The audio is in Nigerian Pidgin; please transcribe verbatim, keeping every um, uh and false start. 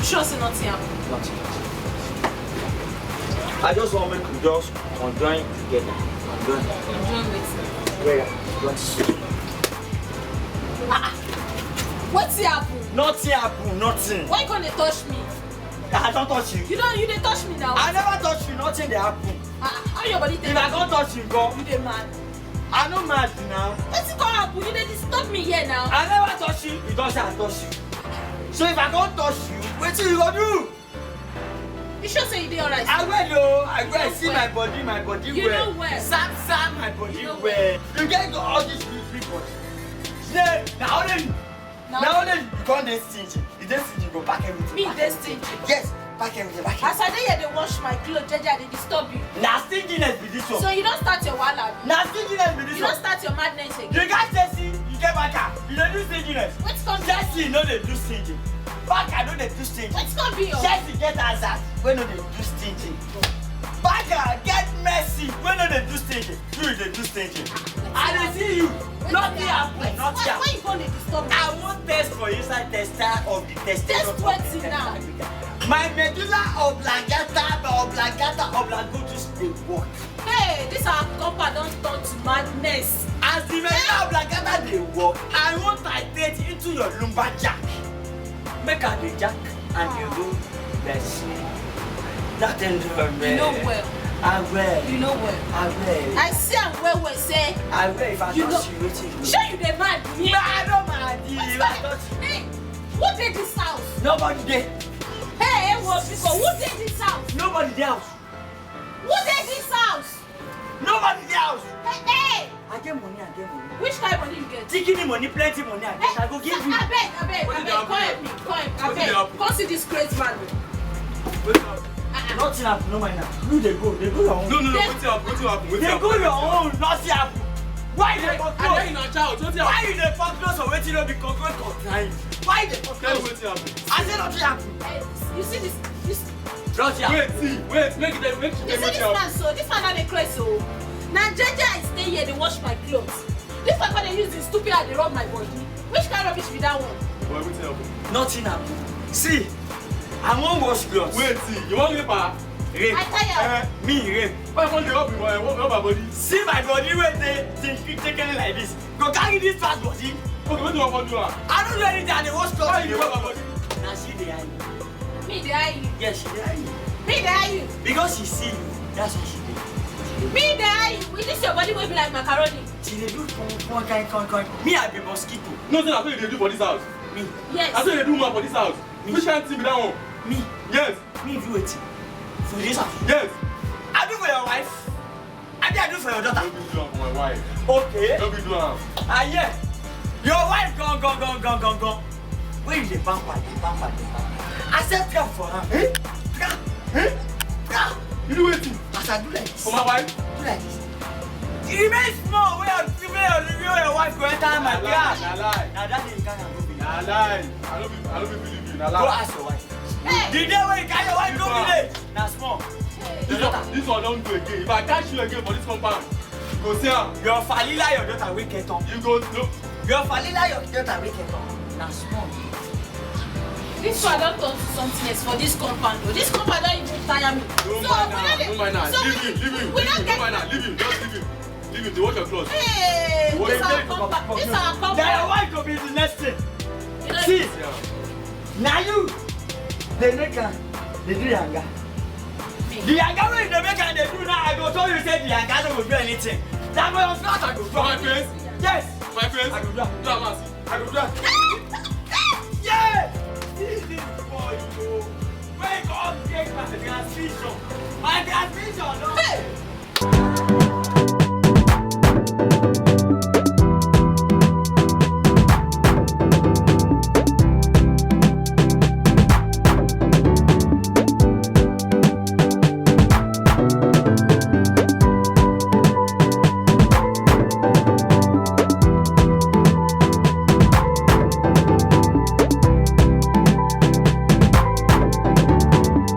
Sure say nothing happen. Nothing. I just want make we just conjoin together. Conjoin. Conjoin wetin? Prayer. Don't see. Ah, ah. Wetin happen? Nothing happen. Nothing. Why you come dey touch me? I don't touch you. You don, you dey touch me now. I never touch you. Nothing dey happen. Ah, ah, how your body take? If I don't touch you, go. You dey mad? I no mad now. Wetin come happen? You dey disturb me here now. I never touch you. You don say I touch you. So if I don't touch you, wetin you go do? You sure say you dey alright? I well o, I well. You See well. My body, my body You well. No well. Sam, Sam, my body You no well. You get all this big, big body. Yeah, na only you. Na Na only you. You come dey stingy. You dey stingy, go pack everything. Me Pack dey everything. stingy. Yes, pack everything, pack everything. As I dey here dey wash my clothes, jeje, I dey disturb you. Na stinginess be this one. So you don start your wahala. Na stinginess be this You don one. Start your madness You again. Guys, Jesse, you get back. You dey do stinginess. Wetin come? Jesse no dey do stingy. Back, I no dey do stingy. Wetin come be your? Jesse get hazard wey no dey do stingy. Back, I get mercy wey no dey do stingy. You dey do stingy. I dey see you. Nothing happen. Nothing Why, why happen. You come dey disturb me? I wan test for inside tester of the tester. Test wetin now? My medulla oblongata, oblongata, oblangutus dey work. Hey, this our compound don turn to madness. As the medulla oblongata dey work, I wan titrate into your lumbar jack. Make I dey jack and you go person. Nothing do me. You know well. I well. You know well. I well. I see am well well say. I well. If I You touch know- you, wetin you do? Shey you dey mad? Me, I no mad. If I touch you, Hey, who dey this house? Nobody dey. Hey, hey, wo biko, who dey this house? Nobody dey house. Who dey this house? Nobody dey house. Hey, hey, I get money, I get money. Which kind money you get? Tikini money, plenty money I get. I go give you. Abeg, abeg, Wetin dey abeg, come happen? Help me, come, Wetin dey abeg. Happen? Come see this crazy man. Wetin happen? Nothing happen, no mind am. You dey go, dey go your own. No, no, no. Yes. Wetin happen? Wetin happen? Wetin Dey happen? Go your own, nothing happen. Why you dey I dey control? in a child. Wetin Why happen? You dey control so wetin no be control control? Why you dey Tell me control? Wetin happen. I say nothing happen. Hey, you see this, this, Nothing happen. Wait, see, wait. Make them, make you them see make this you man so, this man na dey craze o. Na jeje I stay here dey wash my clothes. This man come dey use him stupid eye dey rub my body. Which kind rubbish be that one? Boy, wetin happen? Nothing happen. See, I wan wash cloth. Wait, see. You wan rape her? Rape. I tire. Eh, Me rape. Why you come dey rub my, rub my body? See my body wey dey take take care like this. Go carry this fat body. Okay, wetin you wan do am? I no do anything, I dey wash cloth. Why you dey rub my body? Na she dey eye me. Me dey eye you. Yes, she dey eye me. Me dey eye you. Because she see you, that's why she dey. Me dey eye you. With this your body wey be like macaroni. She dey do one kind kind kind. Me, I be mosquito. No, say na so you dey do for this house. Me. Yes. Na so you dey do woman for this house. Which kind thing be that one? Me. Yes. Me do wetin? For this house. Yes. I do for your wife. I dey do for your daughter. No be do am for my wife. Okay. No be do am. I hear. Your wife gone, gone, gone, gone, gone, gone. When you dey pamper, dey pamper, dey pamper. I said trap for her. Eh? Trap. Eh? Trap. You do wetin? As I do like this. For my wife? Do like this. E remain small wey your wey your wey your wife go enter my Na lie, trap. Na lie. Na that day you carry am go be. Na lie. I no be, I no be believe you. Na Go lie. Ask your wife. Hey. The day wey you carry your wife go village, na small. This one, this one don do again. If I catch you again for this compound, you go see am. Your falila, your daughter wey get up. You go no. Your falila, your daughter wey get up. Na small. This one don turn to something else for this compound o. This compound don even tire me. No So mind we am. dey- No mind am. so Leave we- him. Leave him. we Leave don him. No get- mind am. Leave him. Just leave him. Leave him. Dey wash your clothes. Hey, this Wait, our wait, compound. This our Na your compound. Wife go be the next thing. You know, See, Yeah. na you dey make am dey do yanga. The yanga wey you dey make am dey do now, I go tell you say the yanga no go do anything. Na for your flat I go do For my am. face? Yes, My face? I go do am. Do am as. I go do am.